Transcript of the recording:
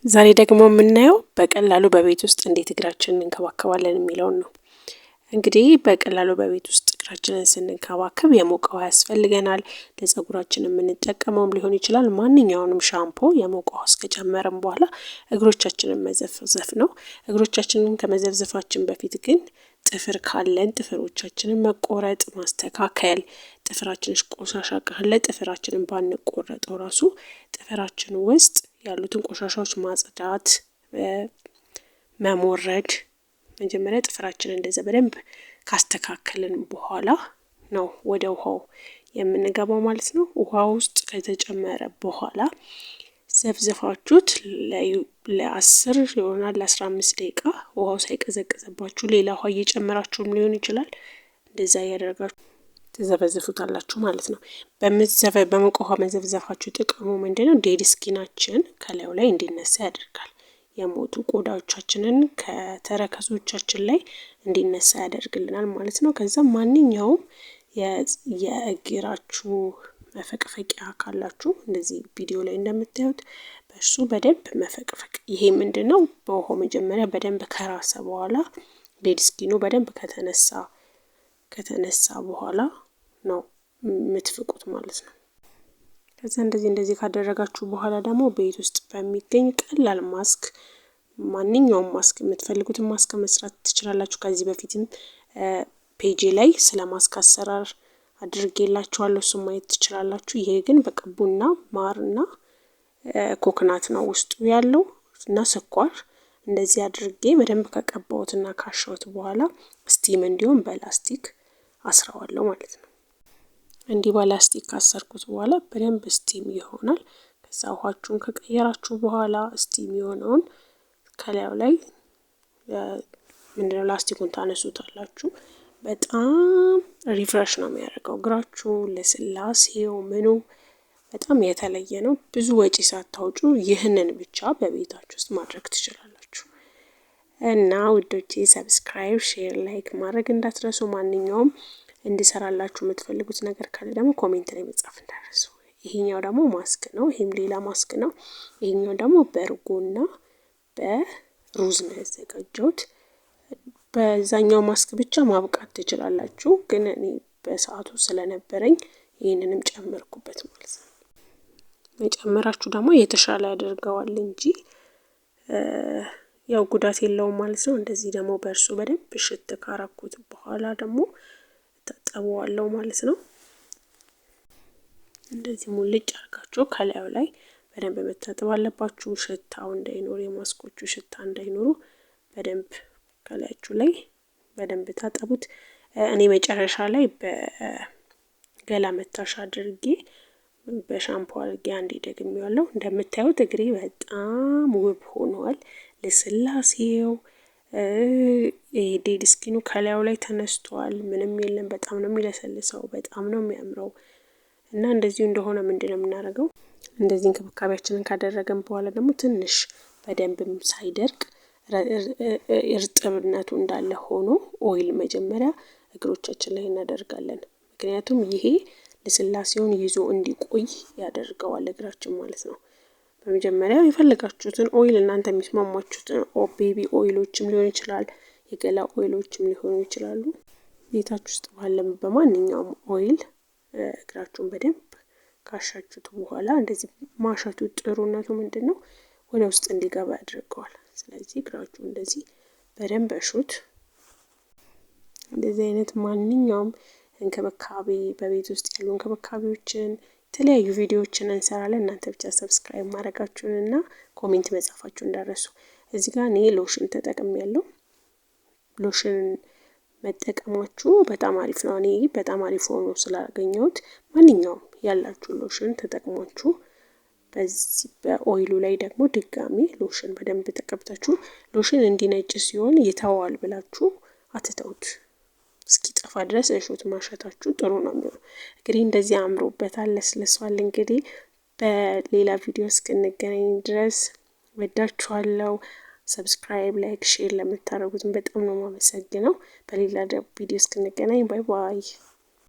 ዛሬ ደግሞ የምናየው በቀላሉ በቤት ውስጥ እንዴት እግራችንን እንከባከባለን የሚለውን ነው። እንግዲህ በቀላሉ በቤት ውስጥ እግራችንን ስንንከባከብ የሞቀ ውሃ ያስፈልገናል። ለጸጉራችን የምንጠቀመውም ሊሆን ይችላል። ማንኛውንም ሻምፖ የሞቀ ውሃ ውስጥ ከጨመርን በኋላ እግሮቻችንን መዘፍዘፍ ነው። እግሮቻችንን ከመዘፍዘፋችን በፊት ግን ጥፍር ካለን ጥፍሮቻችንን መቆረጥ፣ ማስተካከል፣ ጥፍራችን ቆሻሻ ካለ ጥፍራችንን ባንቆረጠው ራሱ ጥፍራችን ውስጥ ያሉትን ቆሻሻዎች ማጽዳት፣ መሞረድ። መጀመሪያ ጥፍራችንን እንደዛ በደንብ ካስተካከልን በኋላ ነው ወደ ውሃው የምንገባው ማለት ነው። ውሃ ውስጥ ከተጨመረ በኋላ ዘፍዝፋችሁት ለ10 ይሆናል ለ15 ደቂቃ ውሃው ሳይቀዘቅዝባችሁ ሌላ ውሃ እየጨመራችሁም ሊሆን ይችላል። እንደዛ እያደረጋችሁ ትዘፈዝፉታላችሁ ማለት ነው። በሞቀ ውሃ መዘፍዘፋችሁ ጥቅሙ ምንድነው? Dead skin ኣችን ከላዩ ላይ እንዲነሳ ያደርጋል። የሞቱ ቆዳዎቻችንን ከተረከዞቻችን ላይ እንዲነሳ ያደርግልናል ማለት ነው። ከዛ ማንኛውም የእግራችሁ መፈቅፈቂያ ካላችሁ እንደዚህ ቪዲዮ ላይ እንደምታዩት በእርሱ በደንብ መፈቅፈቅ። ይሄ ምንድነው? በውሃው መጀመሪያ በደንብ ከራሰ በኋላ dead skin ኑ በደንብ ከተነሳ በኋላ ነው የምትፍቁት ማለት ነው። ከዛ እንደዚህ እንደዚህ ካደረጋችሁ በኋላ ደግሞ ቤት ውስጥ በሚገኝ ቀላል ማስክ፣ ማንኛውም ማስክ፣ የምትፈልጉትን ማስክ መስራት ትችላላችሁ። ከዚህ በፊትም ፔጄ ላይ ስለ ማስክ አሰራር አድርጌላችኋለሁ፣ እሱን ማየት ትችላላችሁ። ይሄ ግን በቃ ቡና፣ ማር እና ኮክናት ነው ውስጡ ያለው እና ስኳር። እንደዚህ አድርጌ በደንብ ከቀባሁትና ካሸሁት በኋላ steam እንዲሆን በላስቲክ አስረዋለሁ ማለት ነው። እንዲህ በላስቲክ ካሰርኩት በኋላ በደንብ steam ይሆናል። ከዛ ውሃችሁን ከቀየራችሁ በኋላ steam የሆነውን ከላዩ ላይ ምንድነው ላስቲኩን ታነሱታላችሁ። በጣም refresh ነው የሚያደርገው እግራችሁ፣ ልስላሴው ምኑ በጣም የተለየ ነው። ብዙ ወጪ ሳታውጩ ይህንን ብቻ በቤታችሁ ውስጥ ማድረግ ትችላላችሁ። እና ውዶቼ subscribe፣ share፣ like ማድረግ እንዳትረሱ። ማንኛውም እንዲሰራላችሁ የምትፈልጉት ነገር ካለ ደግሞ comment ላይ መጻፍ እንዳትረሱ። ይሄኛው ደግሞ ማስክ ነው። ይሄም ሌላ ማስክ ነው። ይሄኛው ደግሞ በእርጎና በሩዝ ነው ያዘጋጀሁት። በዛኛው ማስክ ብቻ ማብቃት ትችላላችሁ፣ ግን እኔ በሰዓቱ ስለነበረኝ ይህንንም ጨመርኩበት ማለት ነው። መጨመራችሁ ደግሞ የተሻለ ያደርገዋል እንጂ ያው ጉዳት የለውም ማለት ነው። እንደዚህ ደግሞ በእርሱ በደንብ እሽት ካረኩት በኋላ ደግሞ ታጠበዋለሁ ማለት ነው። እንደዚህ ሙልጭ አርጋችሁ ከላዩ ላይ በደንብ መታጠብ አለባችሁ። ሽታው እንዳይኖር፣ የማስኮቹ ሽታ እንዳይኖሩ በደንብ ከላያችሁ ላይ በደንብ ታጠቡት። እኔ መጨረሻ ላይ በገላ መታሻ አድርጌ በሻምፖ አድርጌ አንዴ ደግሜዋለሁ። እንደምታዩት እግሬ በጣም ውብ ሆኗል። ልስላሴው፣ dead skin ኑ ከላዩ ላይ ተነስቷል። ምንም የለም። በጣም ነው የሚለሰልሰው። በጣም ነው የሚያምረው። እና እንደዚሁ እንደሆነ ምንድነው የምናደርገው? እንደዚህ እንክብካቤያችንን ካደረገን በኋላ ደግሞ ትንሽ በደንብም ሳይደርቅ እርጥብነቱ እንዳለ ሆኖ oil መጀመሪያ እግሮቻችን ላይ እናደርጋለን። ምክንያቱም ይሄ ልስላሴውን ይዞ እንዲቆይ ያደርገዋል እግራችን ማለት ነው። በመጀመሪያ የፈለጋችሁትን oil፣ እናንተ የሚስማማችሁትን baby oil ኦችም ሊሆን ይችላል፣ የገላ oil ኦችም ሊሆኑ ይችላሉ። ቤታችሁ ውስጥ ባለ በማንኛውም oil እግራችሁን በደንብ ካሻችሁት በኋላ እንደዚህ ማሸቱ ጥሩነቱ ምንድን ነው? ወደ ውስጥ እንዲገባ ያደርገዋል። ስለዚህ እግራችሁ እንደዚህ በደንብ እሹት። እንደዚህ አይነት ማንኛውም እንክብካቤ፣ በቤት ውስጥ ያሉ እንክብካቤዎችን የተለያዩ ቪዲዮዎችን እንሰራለን። እናንተ ብቻ subscribe ማድረጋችሁን እና comment መጻፋችሁን እንዳትረሱ። እዚህ ጋር እኔ ሎሽን ተጠቅሜያለሁ። ሎሽን መጠቀማችሁ በጣም አሪፍ ነው። እኔ በጣም አሪፍ ሆኖ ስላገኘሁት ማንኛውም ያላችሁ ሎሽን ተጠቅማችሁ በዚህ በ oil ኡ ላይ ደግሞ ድጋሚ ሎሽን በደንብ ተቀብታችሁ፣ ሎሽን እንዲነጭ ሲሆን ይተዋል ብላችሁ አትተውት። እስኪጠፋ ድረስ እሹት። ማሸታችሁ ጥሩ ነው የሚሆነው። እንግዲህ እንደዚህ አምሮበታል፣ ለስልሷል። እንግዲህ በሌላ ቪዲዮ እስክንገናኝ ድረስ ወዳችኋለሁ። Subscribe፣ like፣ share ለምታደርጉትን በጣም ነው የማመሰግነው። በሌላ ቪዲዮ እስክንገናኝ bye bye።